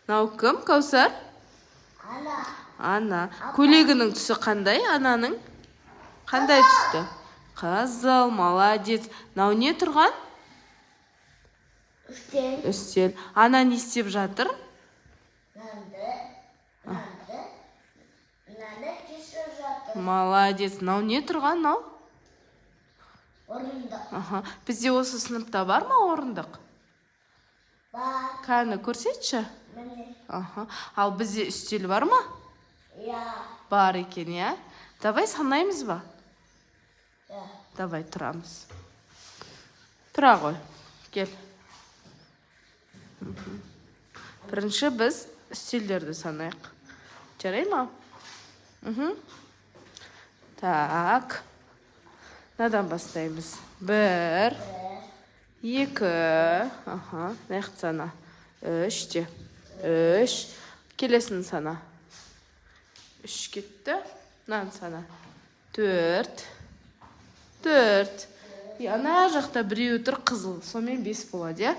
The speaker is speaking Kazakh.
Мынау кім, Кәусар? Ана. Ана. Көйлегінің түсі қандай ананың? Қандай түсті? Қызыл, молодец. Мынау не тұрған? Үстел. Үстел. Ана не істеп жатыр? Нанды. Нанды. Нанды кесіп жатыр. Молодец. Мынау не тұрған мынау? Орындық. Аха. Бізде осы сыныпта бар ма орындық? Бар. Кәні, көрсетші. Міне. Аха. Ал бізде үстел бар ма? Иә. Бар екен, иә? Давай санаймыз ба? Иә. Давай тұрамыз. Тұра ғой. Кел. Мхм. Бірінші біз үстелдерді санайық. Жарай ма? Мхм. Так. Мынадан бастаймыз. Бір, екі, аха, мына жақты сана. Үш те. Үш. Келесін сана. Үш кетті. Мынаны сана. Төрт. Төрт. И ана жақта біреуі тұр қызыл. Сонымен 5 болады, иә?